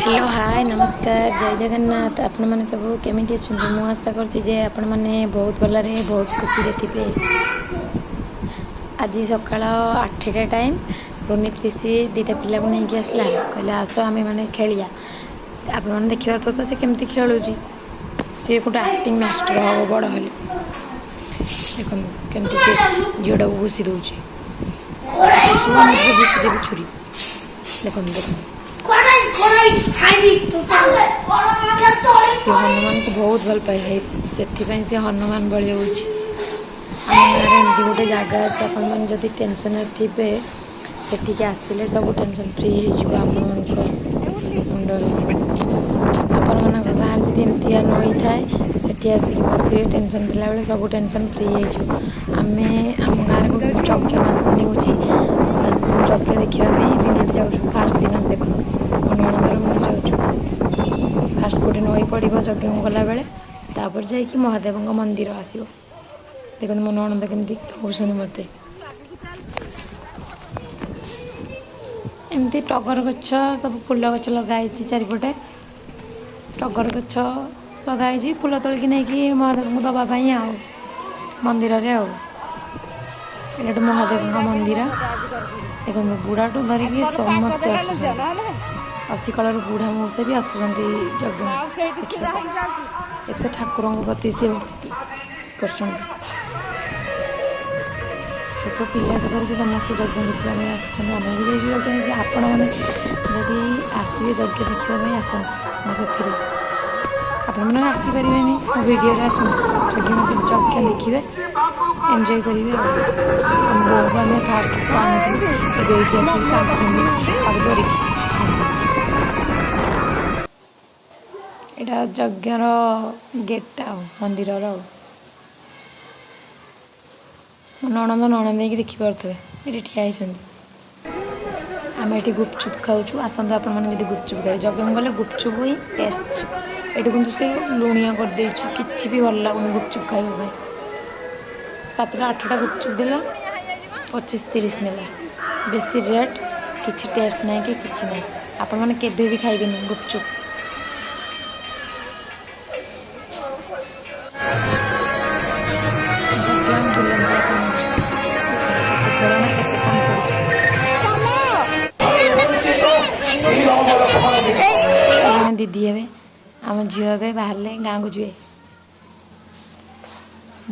Hello, ହାଏ, ନମସ୍କାର, ଜୟ ଜଗନ୍ନାଥ। ଆପଣମାନେ ସବୁ କେମିତି ଅଛନ୍ତି? ମୁଁ ଆଶା କରୁଛି ଯେ ଆପଣମାନେ ବହୁତ ଭଲରେ, ବହୁତ ଖୁସିରେ ଥିବେ। ଆଜି ସକାଳ 8ଟା ଟାଇମ୍, ରୋନିତ ରିଷି ଦୁଇଟା ପିଲାକୁ ନେଇକି ଆସିଲା। କହିଲା, ଆସ ଆମେ ମାନେ ଖେଳିବା। ଆପଣମାନେ ଦେଖିପାରୁଥିବେ ତ ସେ କେମିତି ଖେଳୁଛି। ସିଏ ଗୋଟେ ଆକ୍ଟିଂ ମାଷ୍ଟର ହେବ ବଡ଼ ହେଲେ। ଦେଖନ୍ତୁ କେମିତି ସେ ଝିଅଟାକୁ ଘୁଷି ଦେଉଛି। ଘୁଷି ଦେବି ଛୁରୀ। ଦେଖନ୍ତୁ, ଦେଖନ୍ତୁ। ସେ ହନୁମାନଙ୍କୁ ବହୁତ ଭଲ ପାଏ, ସେଥିପାଇଁ ସେ ହନୁମାନ ଭଳି ହେଉଛି। ଆମ ଗାଁରେ ଏମିତି ଗୋଟେ ଜାଗା ଅଛି, ଆପଣମାନେ ଯଦି ଟେନସନ୍ରେ ଥିବେ, ସେଠିକି ଆସିଲେ ସବୁ ଟେନସନ୍ ଫ୍ରି ହେଇଯିବ ଆପଣମାନଙ୍କ ମୁଣ୍ଡରୁ। ଆପଣମାନଙ୍କ ଗାଁରେ ଯଦି ଏମିତିଆ ନଈ ଥାଏ, ସେଠି ଆସିକି ବସିବେ ଟେନସନ୍ ଥିଲାବେଳେ, ସବୁ ଟେନସନ୍ ଫ୍ରି ହେଇଯିବ। ଆମେ ଆମ ଗାଁରେ ଗୋଟେ ଯଜ୍ଞ 5 ଦିନ ହେଉଛି। 5 ଦିନ ଯଜ୍ଞ ଦେଖିବା ପାଇଁ ଦିନଟି ଯାଉଛୁ। ଫାଷ୍ଟ ଦିନ ଦେଖନ୍ତୁ, ମୋ ନଣନ୍ଦର ମୋର ଯାଉଛୁ। ଫାଷ୍ଟ ଗୋଟେ ନଈ ପଡ଼ିବ ଯଜ୍ଞକୁ ଗଲାବେଳେ, ତାପରେ ଯାଇକି ମହାଦେବଙ୍କ ମନ୍ଦିର ଆସିବ। ଦେଖନ୍ତୁ, ମୋ ନଣନ୍ଦ କେମିତି କହୁଛନ୍ତି ମୋତେ। ଏମିତି ଟଗର ଗଛ, ସବୁ ଫୁଲ ଗଛ ଲଗା ହେଇଛି ଚାରିପଟେ। ଟଗର ଗଛ ଲଗା ହେଇଛି ଫୁଲ ତୋଳିକି ନେଇକି ମହାଦେବଙ୍କୁ ଦେବା ପାଇଁ ଆଉ ମନ୍ଦିରରେ। ଆଉ ଏଇଟା ଗୋଟେ ମହାଦେବଙ୍କ ମନ୍ଦିର। ଦେଖନ୍ତୁ, ବୁଢ଼ାଠୁ ଧରିକି ସମସ୍ତେ ଆସୁଛନ୍ତି। 80 କାଳରୁ ବୁଢ଼ା ମଉସା ବି ଆସୁଛନ୍ତି ଯଜ୍ଞ ଦେଖିବା ପାଇଁ। ଏତେ ଠାକୁରଙ୍କ ପ୍ରତି ସେ ଭକ୍ତି କରୁଛନ୍ତି। ଛୋଟ ପିଲାଠୁ ଧରିକି ସମସ୍ତେ ଯଜ୍ଞ ଦେଖିବା ପାଇଁ ଆସୁଛନ୍ତି। ଆମେ ବି ଯାଇଛୁ ଯଜ୍ଞ ଦେଖି। ଆପଣମାନେ ଯଦି ଆସିବେ ଯଜ୍ଞ ଦେଖିବା ପାଇଁ, ଆସନ୍ତୁ ମୋ ସାଥିରେ। ଆପଣମାନେ ଆସିପାରିବେନି, ମୋ ଭିଡ଼ିଓରେ ଆସନ୍ତୁ, ଯଜ୍ଞ ଦେଖିବେ, ଏନ୍ଜୟ କରିବେ। ଆଉ ଆମ ବୋଉକୁ ଆମେ ଫାଷ୍ଟ ଆଣିଥିଲୁ, ଏବେ ଏଇଠି ଆସିକି କାନ୍ଦୁଛନ୍ତି ତାକୁ ଧରିକି। ଏଇଟା ଯଜ୍ଞର ଗେଟ୍ଟା ଆଉ ମନ୍ଦିରର। ଆଉ ମୋ ନଣନ୍ଦ ନଣନ୍ଦେଇକି ଦେଖିପାରୁଥିବେ, ଏଇଠି ଠିଆ ହେଇଛନ୍ତି। ଆମେ ଏଠି ଗୁପଚୁପ୍ ଖାଉଛୁ। ଆସନ୍ତୁ ଆପଣମାନେ ଯଦି ଗୁପଚୁପ୍ ଖାଇବେ। ଯଜ୍ଞକୁ ଗଲେ ଗୁପଚୁପ୍ ହିଁ ଟେଷ୍ଟ। ଏଠି କିନ୍ତୁ ସେ ଲୁଣିଆ କରିଦେଇଛି, କିଛି ବି ଭଲ ଲାଗୁନି ଗୁପଚୁପ୍ ଖାଇବା ପାଇଁ। ସାତଟା ଆଠଟା ଗୁପଚୁପ୍ ଦେଲା, 25-30 ନେଲା। ବେଶୀ ରେଟ୍, କିଛି ଟେଷ୍ଟ ନାହିଁ କି କିଛି ନାହିଁ। ଆପଣମାନେ କେବେ ବି ଖାଇବେନି ଗୁପଚୁପ୍। ଯଜ୍ଞ ବୁଲନ୍ତୁ ଆପଣମାନେ। କେତେ ଖେଳଣା, କେତେ କ'ଣ ପଡ଼ିଛି। ଜଣେ ଦିଦି ହେବେ, ଆମ ଝିଅ ଏବେ ବାହାରିଲେ, ଗାଁକୁ ଯିବେ।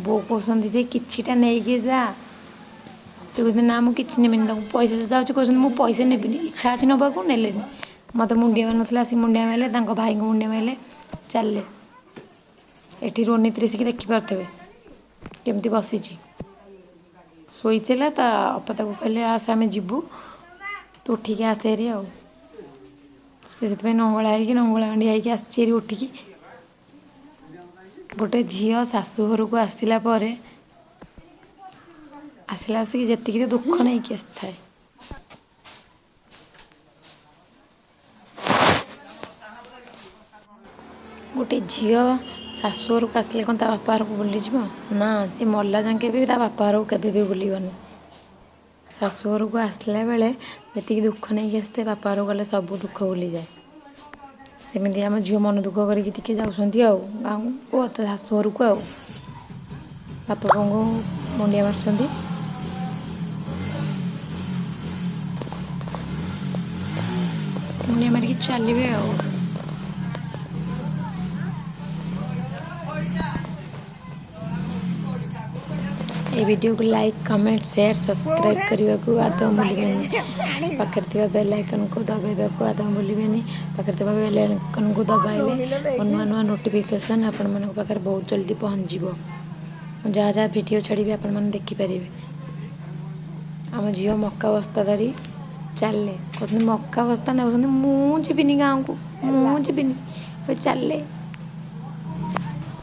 ବୋଉ କହୁଛନ୍ତି ଯେ କିଛିଟା ନେଇକି ଯା। ସେ କହୁଛନ୍ତି, ନା, ମୁଁ କିଛି ନେବିନି। ତାଙ୍କୁ ପଇସା ଯାଉଛି, କହୁଛନ୍ତି, ମୁଁ ପଇସା ନେବିନି। ଇଚ୍ଛା ଅଛି ନେବାକୁ, ନେଲେନି। ମୋତେ ମୁଣ୍ଡିଆ ମାରୁନଥିଲା, ଆସିକି ମୁଣ୍ଡିଆ ମାରିଲେ, ତାଙ୍କ ଭାଇଙ୍କୁ ମୁଣ୍ଡିଆ ମାରିଲେ, ଚାଲିଲେ। ଏଠି ରୋନିତ ରିଷିକି ଦେଖିପାରୁଥିବେ କେମିତି ବସିଛି। ଶୋଇଥିଲା, ତା ଅପା ତାକୁ କହିଲେ, ଆସ ଆମେ ଯିବୁ, ତୁ ଉଠିକି ଆସେ ହେରି। ଆଉ ସେ ସେଥିପାଇଁ ନଙ୍ଗଳା ହେଇକି, ନଙ୍ଗଳା ଗାଣ୍ଡିଆ ହେଇକି ଆସିଛି ହେରି ଉଠିକି। ଗୋଟେ ଝିଅ ଶାଶୁ ଘରକୁ ଆସିଲା ପରେ, ଆସିଲା ଆସିକି ଯେତିକି ଦୁଃଖ ନେଇକି ଆସିଥାଏ। ଗୋଟେ ଝିଅ ଶାଶୁ ଘରକୁ ଆସିଲେ କ'ଣ ତା ବାପା ଘରକୁ ଭୁଲିଯିବ? ନା, ସେ ମଲା ଯାକେ ବି ତା ବାପା ଘରକୁ କେବେ ବି ଭୁଲିବନି। ଶାଶୁ ଘରକୁ ଆସିଲା ବେଳେ ଯେତିକି ଦୁଃଖ ନେଇକି ଆସିଥାଏ, ବାପା ଘରକୁ ଗଲେ ସବୁ ଦୁଃଖ ଭୁଲିଯାଏ। ସେମିତି ଆମ ଝିଅ ମନ ଦୁଃଖ କରିକି ଟିକେ ଯାଉଛନ୍ତି ଆଉ ଗାଁକୁ, ତା ଶାଶୁ ଘରକୁ। ଆଉ ବାପା ବୋଉଙ୍କୁ ମୁଣ୍ଡିଆ ମାରୁଛନ୍ତି। ମୁଣ୍ଡିଆ ମାରିକି ଚାଲିବେ। ଆଉ ଏଇ ଭିଡ଼ିଓକୁ ଲାଇକ୍, କମେଣ୍ଟ, ସେୟାର, ସବସ୍କ୍ରାଇବ୍ କରିବାକୁ ଆଦୌ ଭୁଲିବେନି। ପାଖରେ ଥିବା ବେଲ୍ ଆଇକନ୍କୁ ଦବାଇବାକୁ ଆଦୌ ଭୁଲିବେନି। ପାଖରେ ଥିବା ବେଲ୍ ଆଇକନ୍କୁ ଦବାଇଲେ ମୋ ନୂଆ ନୂଆ ନୋଟିଫିକେସନ୍ ଆପଣମାନଙ୍କ ପାଖରେ ବହୁତ ଜଲ୍ଦି ପହଞ୍ଚିଯିବ। ମୁଁ ଯାହା ଯାହା ଭିଡ଼ିଓ ଛାଡ଼ିବି, ଆପଣମାନେ ଦେଖିପାରିବେ। ଆମ ଝିଅ ମକା ବସ୍ତା ଧରି ଚାଲିଲେ। କହୁଛନ୍ତି, ମକା ବସ୍ତା ନେଉଛନ୍ତି, ମୁଁ ଯିବିନି ଗାଁକୁ, ମୁଁ ଯିବିନି। ଏବେ ଚାଲିଲେ।